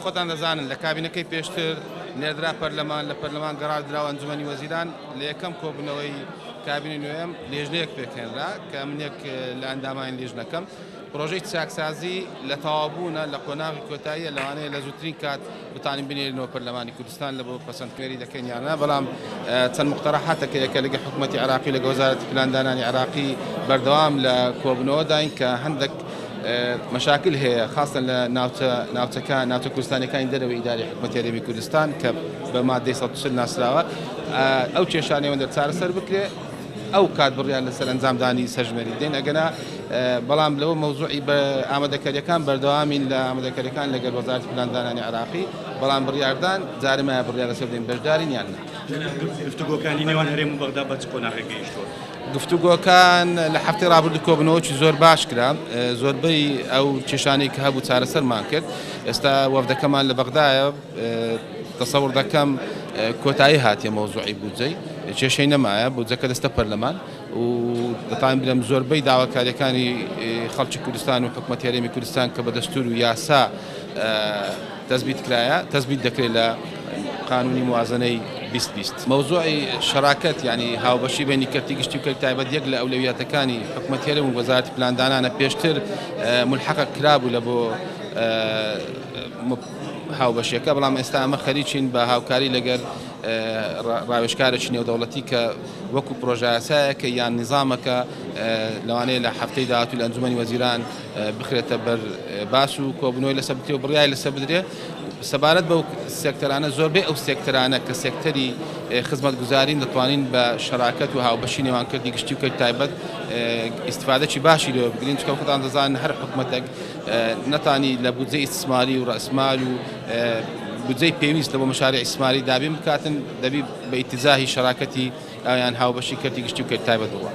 خۆتان دەزانن لە کابینەکەی پێشتر نێردرا پەرلەمان، لە پەرلەمان گەڕاندراوە ئەنجومەنی وەزیران. لە یەکەم کۆبوونەوەی کابینەی نوێم لێژنەیەک پێکهێنرا کە من یەک لە ئەندامانی لیژنەکەم. پرۆژەی چاکسازی لە تەواوبوونە، لە قۆناغی کۆتاییە، لەوانەیە لە زووترین کات بتانین بنێرینەوە پەرلەمانی کوردستان لە بۆ پەسەندکردنی دەکەین یان نا، بەڵام چەند مقتەرەحاتێک هەیە کە لەگەڵ حکوومەتی عێراقی و لەگەڵ وەزارەتی پلاندانانی عێراقی بەردەوام لە کۆبوونەوەداین کە هەندێک مەشاکل هەیە خاستەن لە ناوچە ناوچەکان ناوچە کوردستانیەکانی دەرەوەی ئیداری حکوومەتی هەرێمی کوردستان کە بە مادەی 140 ناسراوە، ئەو کێشانەی وەندە چارەسەر بکرێ ئەو کات بڕیار لەسەر ئەنجامدانی سەرژمێری دێن ئەگەنا. بەڵام لەوە مەوزوعی بە ئامادەکاریەکان بەردەوامین لە ئامادەکاریەکان لەگەڵ وەزارەتی پلاندانانی عێراقی، بەڵام بڕیاردان جارێ مایە بڕیار لەسەر بدەین بەشدارین یان نا. گفتوگۆکانی نێوان هەرێم و بەغدا بە چ قۆناغێک گەیشتووە؟ گفتوگۆکان لە هەفتەی ڕابردوو کۆبوونەوەکی زۆر باش کرا، زۆربەی ئەو کێشانەی کە هەبوو چارەسەرمان کرد. ئێستا وەفدەکەمان لە بەغدایە، تەسەور دەکەم کۆتایی هاتیە مەوزوعی بودجەی، کێشەی نەمایە، بودجەکە دەستە پەرلەمان و دەتوانین بڵێم زۆربەی داواکاریەکانی خەڵکی کوردستان و حکومەتی هەرێمی کوردستان کە بە دەستور و یاسا تەسبیت کرایە تەسبیت دەکرێت لە قانونی موازنەی 2020. مەوزوعی شەراکەت یعنی هاوبەشی بینی کەرتی گشتی و کەرتی تایبەت یەک لە ئەولەویاتەکانی حکومەتی هەرێم و وەزارەتی پلاندانانە. پێشتر ملحەقە کرابوو لە بۆ هاوبەشیەکە، بەڵام ئێستا ئەمە خەریکین بە هاوکاری لەگەر ڕاوێژکارێکی نێودەوڵەتی کە وەکو پرۆژەیاسایەکە یان نیزامەکە لەوانەیە لە هەفتەی داهاتوو لە ئەنجومەنی وەزیران بخرێتە بەر باس و کۆبوونەوەی لەسەر بکرێ و بڕیاری لەسەر بدرێ. سەبارەت بەو سێکتەرانە، زۆربەی ئەو سێکتەرانە کە سێکتەری خزمەتگوزارین دەتوانین بە شەراکەت و هاوبەشی نێوان کەرتی گشتی و کەرتی تایبەت ئیستفادەکی باشی لێوە بگرین، چونکە خۆتان دەزانن هەر حکومەتێک نەتانی لە بودجەی ئیستثماری و ڕەسمال و بودجەی پێویست لە بۆ مشارع ئیستثماری دابین بکاتن، دەبی بە ئیتجاهی شەراکەتی یان هاوبەشی کەرتی گشتی و کەرتی تایبەت بڕوا.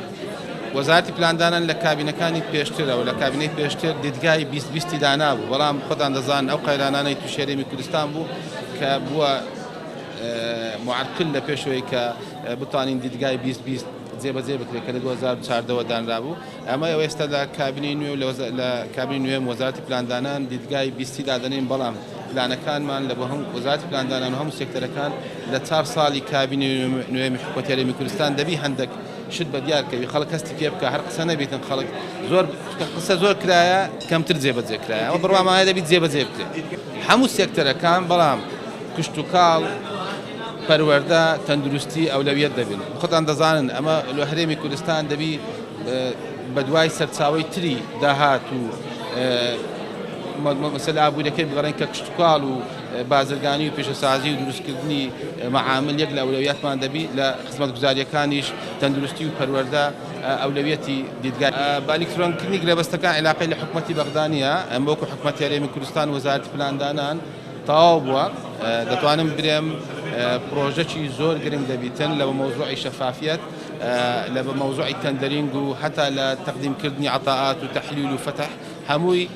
وەزارەتی پلاندانان لە کابینەکانی پێشترەوە لە کابینەی پێشتر دیدگای 2020 دانابوو، بەڵام خۆتان دەزانن ئەو قەیرانانەی تووشی هەرێمی کوردستان بوو کە بووە معرقل لە پێشەوەی کە بتوانین دیدگای 2020 جێبەجێ بکرێت کە لە 2014ەوە دانرابوو. ئەمە ئێستا لە کابینەی نوێ و لە کابینەی نوێم وەزارەتی پلاندانان دیدگای 20 دادەنین، بەڵام پلانەکانمان لە بۆ هەموو وەزارەتی پلاندانان و هەموو سێکتەرەکان لە 4 ساڵی کابینەی نوێمی حکومەتی هەرێمی کوردستان دەبی هەندێک شت بە دیار کەوی، خەڵک هەستی پێ بکە، هەر قسە نەبیتن. خەڵک زۆر قسە زۆر کرایە، کەمتر جێبەجێ کرایە. ئەوە بڕوامانە دەبیت جێبەجێ بکرێت هەموو سێکتەرەکان، بەڵام کشتوکاڵ، پەروەردە، تەندروستی ئەولەویەت دەبن. خۆتان دەزانن ئەمە لە هەرێمی کوردستان دەبی بە دوای سەرچاوەی تری داهات و مەسەلە ئابووریەکەی بگەڕێن کە کشتوکاڵ و بازرگانی و پیشەسازی و دروستکردنی مەعامل یەک لە ئەولەویاتمان دەبی. لە خزمەتگوزاریەکانیش تەندروستی و پەروەردە ئەولەویەتی دیدگای. بە ئەلیکترۆنکردنی گرێبەستەکان عیلاقەی لە حکومەتی بەغدا نییە، ئەمە وەکو حکومەتی هەرێمی کوردستان وەزارەتی پلاندانان تەواو بووە. دەتوانم برێم پرۆژەکی زۆر گرنگ دەبیتن لە مەوزوعی شەفافیەت، لە بە مەوزوعی tendering و هەتا لە تەقدیمکردنی عەتائات و تەحلیل و فەتح هەمووی.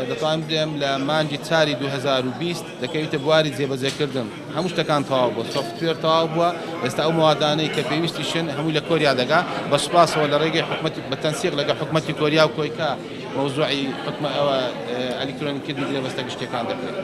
دەتوانم بڵێم لە مانگی چاری 2020 دەکەویتە بواری جێبەجێکردن. هەموو شتەکان تەواو بووە، software تەواو بووە، ئێستا ئەو موادانەی کە پێویستیشن هەمووی لە کۆریا دەگا. بە سوپاسەوە لە ڕێگەی حکومەتی بە تەنسیق لەگەڵ حکومەتی کۆریا و کۆیکا مەوزوعی حکومە ئەوە ئەلیکترۆنیکردنی گرێبەستە گشتیەکان دەکرێت.